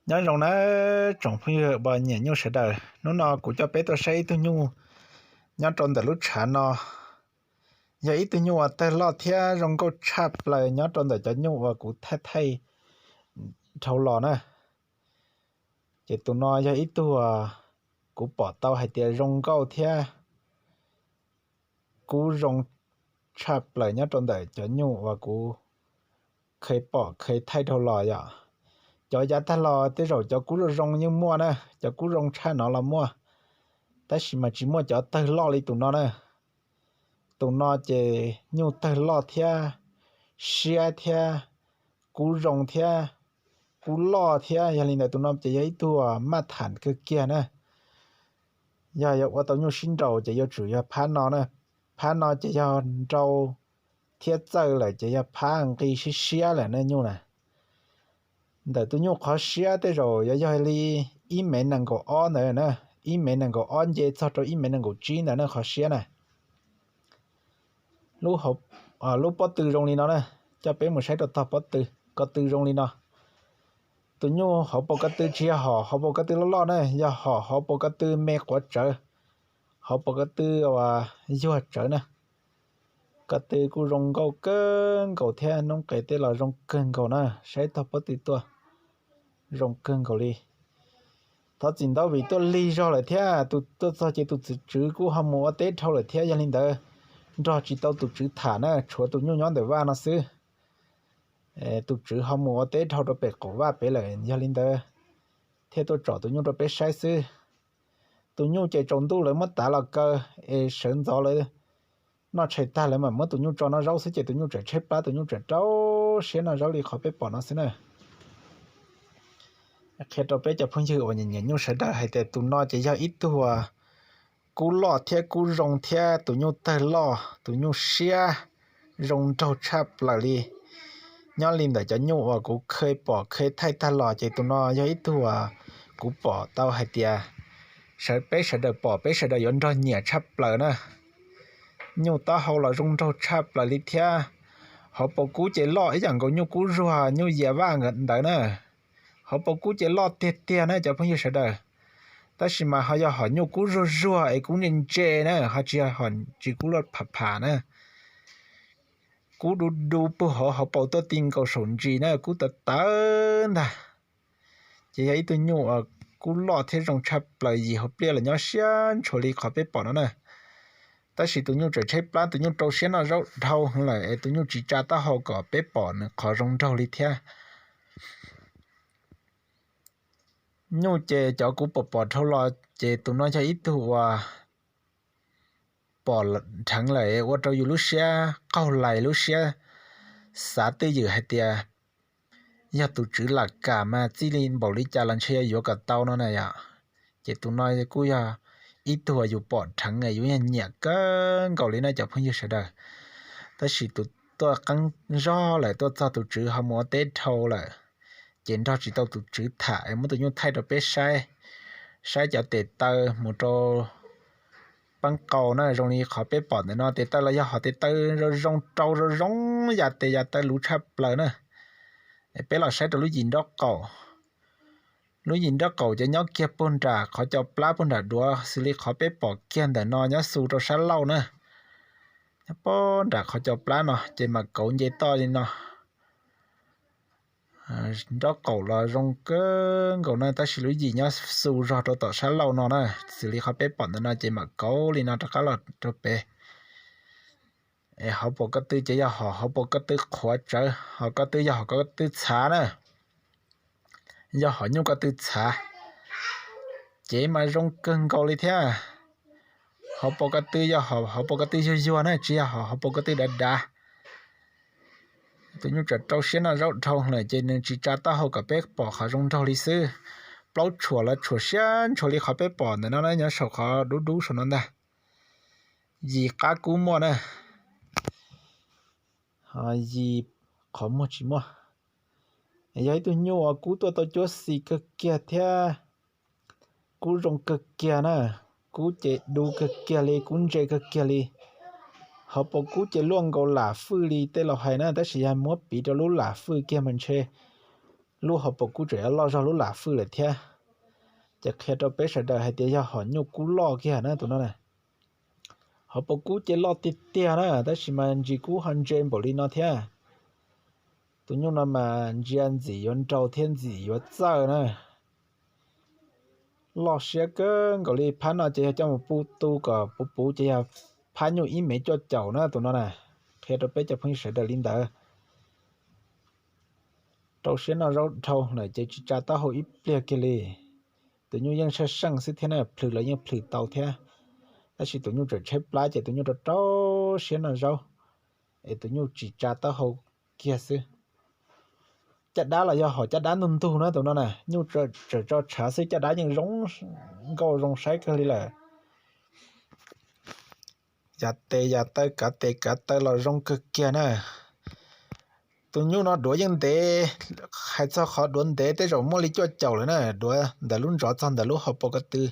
Nyob zoo nawb tsoom phooj ywg uas nyiam nyuj sawv daws, hnub no kuv coj peb tuaj saib ib tug nyuj nyob rau ntawm lub tshav no. Yog ib tug nyuj uas tawg loj thiab zoo nkauj tshaj plaws nyob rau ntawm cov nyuj uas kuv thaij thaij dhau los na. Ces tus no yog ib tug uas kuv pom tau hais tias zoo nkauj thiab kub zoo tshaj plaws nyob rau ntawm cov nyuj uas kuv kheev pom kheev thaij dhau los yom. Cov yav tag los tej zaum cov kub zoo zoo yeej muaj na, cov kub zoo tshaj no los muaj, tab sis mas tsis muaj cov tawg loj li tus no na. Tus no ces nyuj tawg loj thiab siab thiab kub zoo thiab kub loj thiab, yog li ntawd tus no ces yog ib tug maj tham kawg kiag na. Yog yuav ua tau nyuj sib nraus ces yuav tsum yog phab no na. Phab no ces yog nrau thiab txawj lawm ces yog phab nqi siab siab lawm na nyuj na. Ntawm tus nyuj qhov siab tej zaum yuav yog li ib mev nees nkaum ob ntawd na, ib mev nees nkaum ob nce txog rau ib mev nees nkaum tsib ntawd na qhov siab na. Lub pob tw zoo li no na, coj peb mus saib rau tog pob tw, ko tw zoo li no. Tus nyuj hauv paus ko tw tsis yog hom hauv paus ko tw loj loj na, yog hom hauv paus ko tw me quav tsawv, hauv paus ko tw uas yuag tsawv na. Ko tw kuj zoo nkauj kawg nkaus thiab, noob qes tej los zoo kawg nkaus na, saib tog pob tw tuaj zoo kawg nkaus li. Thov txim ntau vim tuaj lig zog lawm thiab, tus tuaj txog ces tus tswv kuj ho mus ua teb dhau lawm thiab, yog li ntawd nrog tsis tau tus tswv tham na, tshuav tus nyuj nyob ntawm vaj no xwb. Tus tswv ho mus ua teb dhau rau pem qaum vaj pem lawm, yog li ntawd thiaj tuaj tsom tus nyuj rau peb saib xwb. Tus nyuj ces tsaus ntuj lawv muab tav los kaw, es sawv ntxov lawv noj tshais tag lawv mam muab tus nyuj tso noj zaub xwb ces tus nyuj tseem tshaib plab, tus nyuj tseem rau siab noj zaub li qhov peb pom no xwb na. Qhia rau peb cov phooj ywg uas nyiam nyuj sawv daws hais tias tus no ces yog ib tug uas kub loj thiab kub zoo thiab tus nyuj tawg loj, tus nyuj siab zoo nraug tshaj plaws li. Nyob li ntawm cov nyuj uas kuv kheev pom kheev thaij tag los ces tus no yog ib tug uas kuv pom tau hais tias sawv peb sawv daws pom peb sawv daws yuav nrog nyiam tshaj plaws na. Nyuj taub hau los zoo nraug tshaj plaws li thiab. Hauv paus kub ces loj ib yam nkaus nyuj kub zuag nyuj yia vaj ntawd na. Hauv paus kub ces loj tiag tiag na cov phooj ywg sawv daws, tab sis mas ho yog hom nyuj kub zuag zuag es kub ntse ntse na, ho tsis yog hom tsis kub loj pham pham na. Kub du du puag hauv hauv paus tuaj ti nkaus saum ntsis na, kub tawv tawv ntag. Ces yog ib tug nyuj uas kub loj thiab zoo tshaj plaws, yim hauv pliaj los nyob siab ntshua li qhov peb pom no na. Tab sis tus nyuj tseem tshaib plab, tus nyuj rau siab noj zaub dhau heev lawm es tus nyuj tsis tsa taub hau kom peb pom nws qhov zoo nraug li thiab. Nyuj ces cov kuv pom pom dhau los ces tus no yog ib tug uas pom dheev lawm ua rau yus lub siab qaug lais lub siab xav twj ywm hais tias yog tus tswv lam kam mas txij li npaum li cas los ntshe yuav kom tau no na yom. Ces tus no kuj yog ib tug uas yus pom dheev yus yeej nyiam kawg nkaus li na cov phooj ywg sawv daws. Tab sis tus tuaj qeeb zog lawm tuaj txog tus tswv ho mus ua teb dhau lawm, ces nrog tsis tau tus tswv tham es muab tus nyuj thaij rau peb saib. Saib cov tes taw mus rau peeb qau na, zoo li qhov peb pom ntawm no, tes taw los yog hom tes taw zoo zoo rau zoo zoo yam tes yam taw luv tshaj plaws na. Es peb los saib rau lub yim nraub qaum. Lub yim nraub qaum ces nyob kiag puag nram qhov co plab puag nram duav xws li qhov peb pom kiag ntawm no nyob xu rau sab laug na. Nyob puag nram qhov co plab no ces mam kauv nce toj li no. Nraub qaum los zoo kawg nkaus na, tab sis lub yim nyob xu zog rau tom sab laug no na, xws li qhov peb pom ntawm no ces mam kauv li no rov qab los rau pem. Es hauv paus ko tw ces yog hom hauv paus ko tw qhuav tsawv, hom ko tw yog hom ko tw txhav na, yog hom nyuj ko tw txhav, ces mas zoo kawg nkaus li thiab. Hauv paus ko tw yog hom hauv paus ko tw yuag yuag na, tsis yog hom hauv paus ko tw dav dav. Tus nyuj tseem rau siab noj zaub dhau lawm ces nws tsis tsa taub hau kom peb pom qhov zoo nraug li xwb. Plaub tshuam los tshuam siab ntshua li qhov peb pom ntawm no na, nyob saum qhov dub dub saum no ntag. Yim qab kub muaj na, yim qhov muag tsis muaj. Yog ib tug nyuj uas kub tuaj tau cuab xis kawg kiag thiab kub zoo kawg kiag na, kub ces du kawg kiag li, kub ntse kawg kiag li. Hauv paus kub ces luaj nkaus lam fwj li tej laus hais na, tab sis yog muab piv rau lub lam fwj kiag mas ntshe lub hauv paus kub tseem yuav loj zog lub lam fwj lawm thiab. Ces qhia rau peb sawv daws hais tias yog hom nyuj kub loj kiag na tus no na. Hauv paus kub ces loj tiag tiag na, tab sis mas ntsis kub ho ntse npaum li no thiab. Tus nyuj no mas ntsia ntxim yuav nraug thiab ntxim yuav txawj na. Loj siab kawg nkaus li. Phab no ces yog coj mus pub tu kom puv puv ces yog phab nyuj ib mev cuaj caum na tus no na. Qhia rau peb cov phooj ywg sawv daws li ntawd. Rau siab noj zaub dhau lawm ces tsis tsa taub hau ib pliag kiag li. Tus nyuj yeej saj seej xwb thiab na, plhws los yeej plhws tau thiab. Tab sis tus nyuj tseem tshaib plab ces tus nyuj rau rau siab noj zaub, es tus nyuj tsis tsa taub hau kiag xwb. Caj dab los yog hom caj dab ntug ntug na tus no na, nyuj tseem tso tshav xwb caj dab yeej zoo nkauj zoo saib kawg li lawm. Yav tes yav taw kav tes kav taw los zoo kawg kiag na. Tus nyuj no duav yeej ntev, hais txog qhov duav ntev tej zaum muaj li cuaj caum lawm na, duav ntawm lub ntsov txog ntawm lub hauv paus ko tw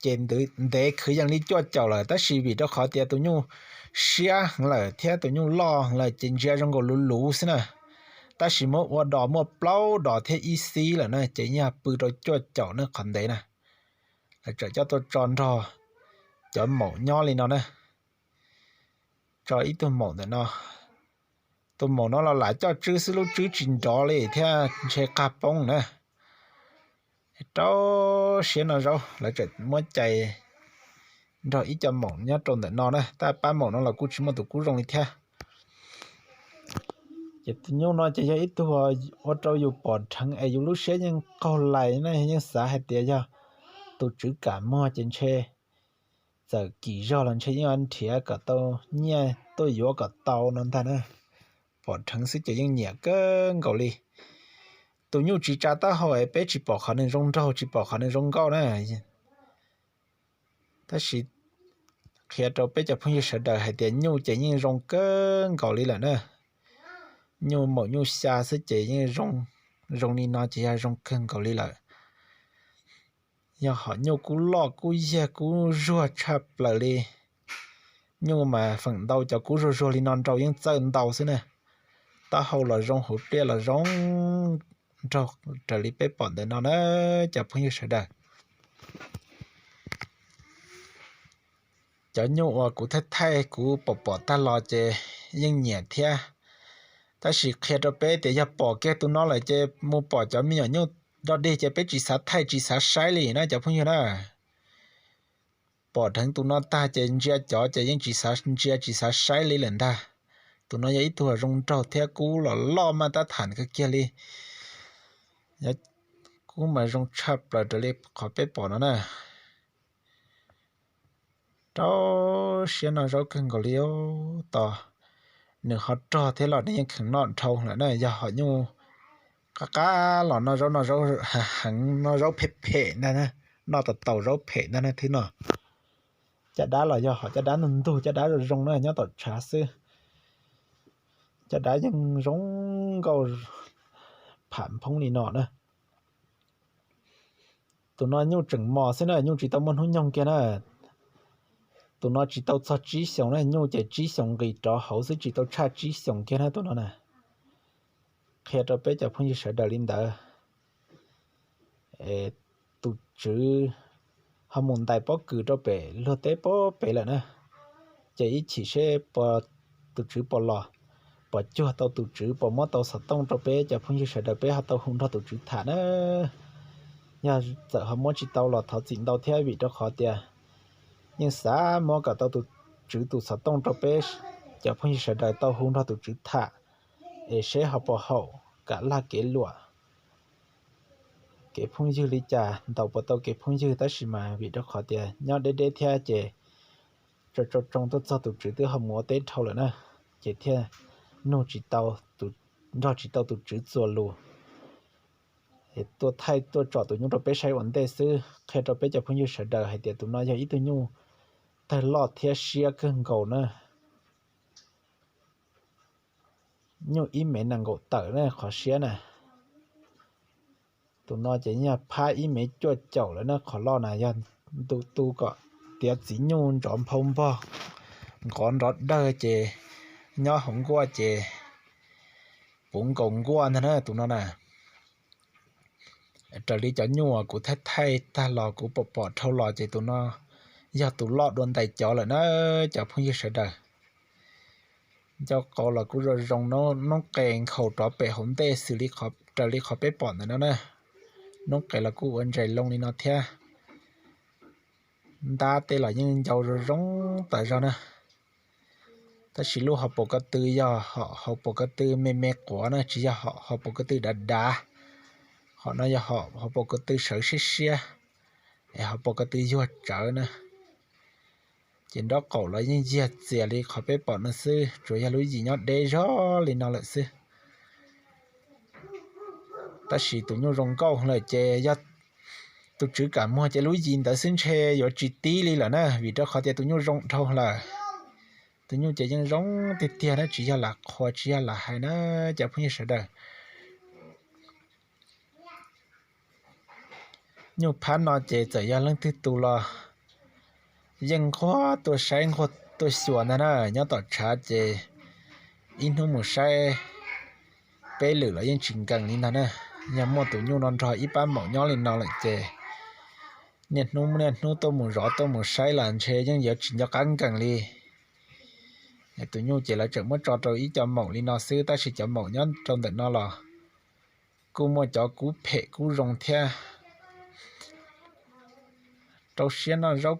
ces ntev khwv yees li cuaj caum lawm, tab sis vim rau qhov tias tus nyuj siab heev lawm thiab tus nyuj loj heev lawm ces ntsia zoo nkaus luv luv xwb na. Tab sis muab ua dos muaj plaub dos thiab ib xib lawm na ces yog pw rau cuaj caum na qhov ntev na. Lawv tseem coj tuaj tso nrog cov maum nyob li no na. Tso ib tug maum ntawm no. Tus maum no los lam coj tswb xwb, lub tswb tsis nrov li thiab ntshe qag poob na. Rau siab noj zaub, lawv tseem muab cais nrog ib co maum nyob rau ntawm no na, tab pab maum no los kuj tsis muaj tus kub zoo li thiab. Ces tus nyuj no ces yog ib tug ua rau yus pom dheev es yus lub siab yeej qaug lais na, yeej xav hais tias yog tus tswv kam muag ces ntshe txawm kim zog los ntshe yeej nrhiav kom tau nyiaj tuaj yuav kom tau no ntag na. Pom dheev xwb ces yeej nyiam kawg nkaus li. Tus nyuj tsis tsa taub hau es peb tsis pom qhov nws zoo nraug tsis pom qhov nws zoo nkauj na. Tab sis qhia rau peb cov phooj ywg sawv daws hais tias nyuj ces yeej zoo kawg nkaus li lawm na. Nyuj maum nyuj xya xwb ces yeej zoo li no ces yog zoo kawg nkaus li lawm. Yog hom nyuj kub loj kub yag kub zuag tshaj plaws li. Nyuj mas feem ntau cov kub zuag zuag li no nraug yeeb txawj ntau xwb na. Taub hau los zoo, hauv pliaj los zoo nraug raws li peb pom ntawm no na cov phooj ywg sawv daws. Cov nyuj uas kuv thaij thaij kuv pom pom tag los ces yeej nyiam thiab. Tab sis qhia rau peb tias yog pom kiag tus no lawm ces mus pom cov me nyuam nyuj dog dig ces peb tsis xav thaij tsis xav saib li na cov phooj ywg na. Pom dheev tus no tag ces ntsia cov ces yeej tsis xav ntsia tsis xav saib li lawm ntag. Tus no yog ib tug zoo nraug thiab kub los loj maj tab tham kawg kiag li. Kub mas zoo tshaj plaws raws li qhov peb pom no na. Rau siab noj zaub kawg nkaus li os. Tos nws ho rog thiab los nws yeej kheev noj dhau lawm na. Yog hom nyuj qab qab los noj zaub, noj zaub heev, noj zaub phem phem ntag na, noj tau tau zaub phem ntag na thwb no. Caj dab los yog hom caj dab ntug ntug, caj dab zoo zoo na, nyob tom tshav xwb. Caj dab yeej zoo nkauj pham phoob li no na. Tus no nyuj tseem mos xwb na, nyuj tsis tau muaj hnub nyoog kiag na. Tus no tsis tau txog tsib xyoos na, nyuj ces tsib xyoos nqis rov hauv xwb, tsis tau tshaj tsib xyoos kiag na tus no na. Qhia rau peb cov phooj ywg sawv daws li ntawd. Tus tswv ho mus ntais pob kws rau pem luag teb pob pem lawm na. Ces ib chim seb tus tswv puas los, puas cuag tau tus tswv, puas muab tau xov tooj rau peb cov phooj ywg sawv daws peb ho tau hu nrog tus tswv tham na. Yog txawm ho muab tsis tau los thov txim ntau thiab, vim rau qhov tias yeej xav muab kom tau tus tswv tus xov tooj rau peb cov phooj ywg sawv daws tau hu nrog tus tswv tham, es seb ho puas haum kam laj kev luam, kev phooj ywg li cas, ntaus puas tau kev phooj ywg. Tab sis mas vim rau qhov tias nyob deb deb thiab ces tso tso tsoo tuaj txog tus tswv twb ho mus ua teb dhau lawm na, ces thiaj nug tsis tau, nrog tsis tau tus tswv txuas lus. Tuaj thaij tuaj tsom tus nyuj rau peb saib ua ntej xwb. Qhia rau peb cov phooj ywg sawv daws hais tias tus no yog ib tug nyuj tawg loj thiab siab kawg nkaus na. Nyuj ib mev nees nkaum tawm na qhov siab na. Tus no ces yog phab ib mev cuaj caum lawm na, qhov loj na yog ntu tu kom tiav txiv nyuj ntsov nphau npog, nqov nrov dawg ces nyob hauv nkuaj ces puv nkaus nkuaj ntag na tus no na. Raws li cov nyuj uas kuv thaij thaij tag los kuv pom pom dhau los ces tus no yog tus loj dua ntais cov lawm na cov phooj ywg sawv daws. Ncauj qau los kuj zoo zoo, noob qes nkhaus rov pem hauv ntej xws li raws li qhov peb pom ntawm no na. Noob qes los kuj ua ntsais loo li no thiab. Ntab tej los yeej ncau zoo zoo tas zog na. Tab sis lub hauv paus ko tw yog hauv paus ko tw me me quav na, tsis yog hauv paus ko tw dav dav. Hom no yog hauv paus ko tw sawv siab siab, es hauv paus ko tw yuag tsawv na. Ces nraub qaum los yeej yiag txias li qhov peb pom no xwb, tsuas yog lub yim nyob deb zog li no lawm xwb. Tab sis tus nyuj zoo nkauj lawm ces yog tus tswv kam muag ces lub yim ntawd xwb ntshe yuav tsis tib li lawm na, vim rau qhov tias tus nyuj zoo dhau lawm. Tus nyuj ces yeej zoo tiag tiag na, tsis yog lam qhuas tsis yog lam hais na cov phooj ywg sawv daws. Nyuj phab no ces txawm yog leej twg tus los yeej nquag tuaj saib nquag tuaj xyuas ntag na. Nyob tom tshav ces ib hnub mus saib peb lwm los yeej tsis nkees li ntag na. Yog muaj tus nyuj no nrog ib pab maum nyob li no lawm ces niaj hnub niaj hnub tuaj mus zov tuaj mus saib los ntshe yeej yuav tsis nco qab nkees li. Tus nyuj ces lawv tseem muab tso rau ib co maum li no xwb, tab sis cov maum nyob rau ntawm no los kuj muaj cov kub phem kub zoo thiab. Rau siab noj zaub